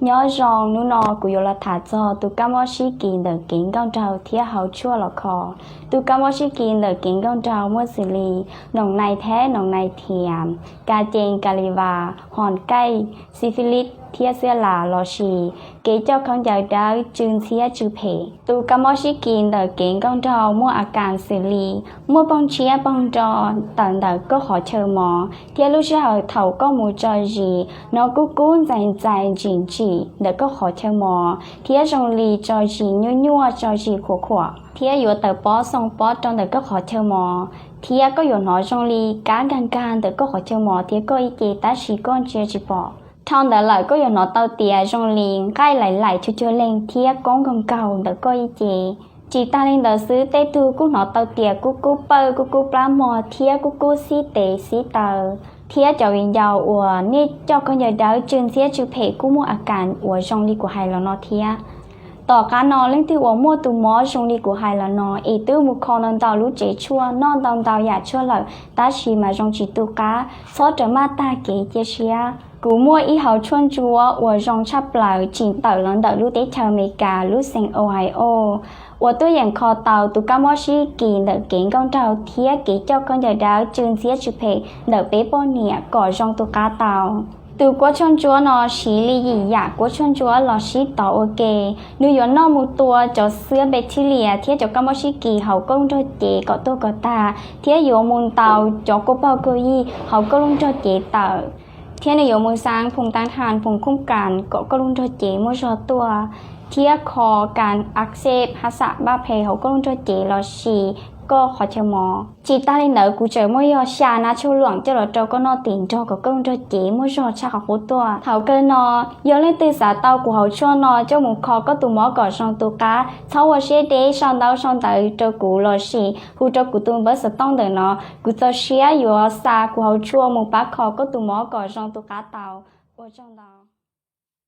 Nyob zoo, hnub no kuv yuav los tham txog tus kab mob sib kis ntawm kev nkauj nraug thiab hauv tshuaj los kho. Tus kab mob sib kis ntawm kev nkauj nraug muaj xws li noos nais thiab noos nais thiam, ka cees, ka li vas, hos kaij, xi fi lis thiab xiab las lossis kev coj khaub ncaws dawb tsw ntxhiab tsw phem. Tus kab mob sib kis ntawm kev nkauj nraug muaj a kas xws li muaj poog tshiab poog nro tawm ntawm koj qhov chaw mos, thiab lub sij hawm thaum koj mus tso zis hnov kub kub ntxais ntxais ntsim ntsim ntawm koj qhov chaw mos, thiab zoo li tso zis nyuaj nyuaj, tso zis khuam khuam, thiab yuav tawm pob xoo pob rau ntawm koj qhov chaw mos, thiab koj yuav hnov zoo li kab nkag nkag ntawm koj qhov chaw mos thiab koj ib ce tab sis koj ntsia tsis pom. Dhau ntawd lawm koj yuav hnov tau tias zoo li nqaij laim laim cuag cuag leeg thiab koob nkaug nkaug ntawm koj ib ce. Tsis tas li ntawd xwb, tej tug kuj hnov tau tias kub kub pawj, kub kub plab mog thiab kub kub xib tes xib taw. Thiab cov viv ncaus uas nej coj khaub ncaws dawb tsw ntxhiab tsw phem kuj muaj a kas uas zoo li kuv hais los no thiab. Tom qab no leej twg uas muaj tus mob zoo li kuv hais los no es twb mus kho ntau ntau lub tsev tshuaj, noj ntau ntau yam tshuaj lawm tab sis mas zoo tsis tu qab, txhob rawm maj tag kev cia siab. Kuv muaj ib hauv tshuaj ntsuab uas zoo tshaj plaws tsim tawm los ntawm lub teb chaws Amelikas lub xeev Ohio uas tuaj yeem kho tau tus kab mob sib kis ntawm kev nkauj nraug thiab kev coj khaub ncaws dawb tsw ntxhiab tsw phem ntawm peb poj niam kom zoo tu qab tau. Tus kuab tshuaj ntsuab no siv li yim yam kuab tshuaj ntsuab los sib tov ua ke. Nws yuav noj mus tua cov xwb bacteria thiab cov kab mob sib kis hauv koj lub nrog cev kom tuag kom tag, thiab yuav mus ntaus cov kua paug kawg yig hauv koj lub nrog cev tawm, thiab nws yuav mus xaa phoom tab has phoom khooj kas kom koj lub nrog cev muaj zog tuaj, thiab kho kas a xeb ha xam pab phem hauv koj lub nrog cev lossis koj qhov chaw mos. Tsis tas li ntawd kuv tseem muaj yog xya nab tshuaj luam coj los rau koj noj tim nrog kom koj lub nrog cev muaj zog tshaj qhov qub tuaj. Thaum kawg no, yog leej twg xav tau kuv hauv tshuaj no coj mus kho koj tus mob kom zoo tu qab, txhob ua siab deb, sau ntawv sau ntawv rau kuv lossis hu rau kuv tus npawb xov tooj ntawm no. Kuv txaus siab yuav xa kuv hauv tshuaj mus pab kho koj tus mob kom zoo tu qab tau. Ua tsaug ntau.